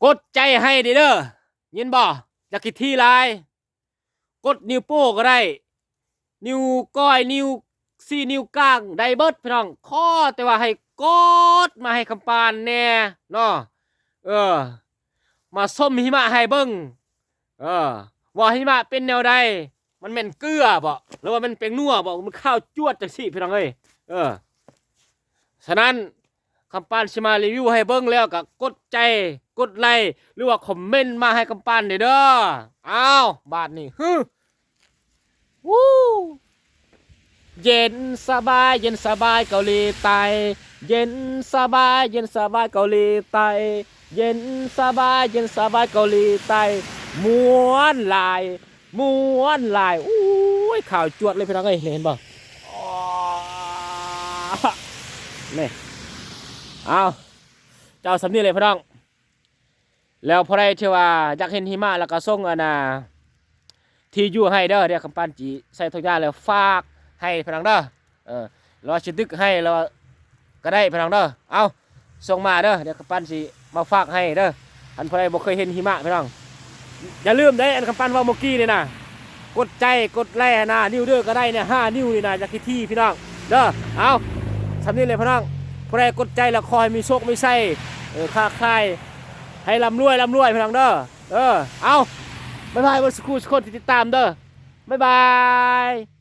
ກົດໃຈໃຫ້ເດີ້ ຍິນບໍ່? ຢ່າຂີ້ຖີ່ຫຼາຍ ກົດນິ້ວໂປ້ກໍໄດ້ ນິ້ວກ້ອຍ ນິ້ວຊີ້ ນິ້ວກາງ ໄດ້ເບິດພີ່ນ້ອງ ຂໍແຕ່ວ່າໃຫ້ກົດມາໃຫ້ຄຳປານແດ່ເນາະ ເອີ ມາຊົມຫິມະໃຫ້ເບິ່ງ ເອີ ວ່າຫິມະເປັນແນວໃດ ມັນແມ່ນເກືອບໍ ຫຼືວ່າມັນແປ້ງນົວບໍ ມັນຂາວຈວດຈັ່ງຊີ້ພີ່ນ້ອງເອີຍ ເອີ ສະນັ້ນ ຄຳປານຊິມາຣີວິວໃຫ້ເບິ່ງແລ້ວກໍກົດໃຈ ກົດໄລ ຫຼືວ່າຄອມເມັນມາໃຫ້ຄຳປານແດ່ເດີ້ ອ້າວ ບາດນີ້ ຫື ວູ ເຢັນສະບາຍ ເຢັນສະບາຍເກົາຫຼີໃຕ້ ເຢັນສະບາຍ ເຢັນສະບາຍເກົາຫຼີໃຕ້ ເຢັນສະບາຍ ເຢັນສະບາຍເກົາຫຼີໃຕ້ ມ່ວນຫຼາຍ ມ່ວນຫຼາຍ ໂອ້ຍ ຂາວຈວດເລີຍພີ່ນ້ອງເອີຍ ເຫັນບໍ່ ນີ້ ເອົາ ເຈົ້າ ສ່ຳນີ້ແຫຼະພີ່ນ້ອງ ແລ້ວຜູ້ໃດທີ່ວ່າຢາກເຫັນຫິມະ ແລ້ວກໍສົ່ງອັນນ່າ ທີ່ຢູ່ໃຫ້ເດີ້ ດຽວຄຳປານຊິໃສ່ຖົງຢາງແລ້ວຝາກໃຫ້ພີ່ນ້ອງເດີ້ ເອີ ຫຼືວ່າຊິດຶກໃຫ້ ຫຼືວ່າກໍໄດ້ພີ່ນ້ອງເດີ້ ເອົາ ສົ່ງມາເດີ້ ດຽວຄຳປານຊິມາຝາກໃຫ້ເດີ້ ຄັນຜູ້ໃດບໍ່ເຄີຍເຫັນຫິມະພີ່ນ້ອງ ຢ່າລືມເດີ້ ອັນຄຳປານເວົ້າເມື່ອກີ້ນີ້ນະ ກົດໃຈ ກົດໄລຫັ້ນນະ ນິ້ວເດີກໍໄດ້ນີ້ ຫ້ານິ້ວນີ້ນະ ຢ່າຂີ້ຖີ່ພີ່ນ້ອງເດີ້ ເອົາ ສ່ຳນີ້ແຫຼະພີ່ນ້ອງ ຜູ້ໃດກົດໃຈແລ້ວຂໍໃຫ້ມີໂຊກມີໄຊ ເອີ ຄ້າຂາຍໃຫ້ລ່ຳລວຍ ລ່ຳລວຍພີ່ນ້ອງເດີ້ ເອີ ເອົາ ບາຍບາຍເບິດສູ່ຄູ່ສູ່ຄົນທີ່ຕິດຕາມເດີ້ ບາຍບາຍ.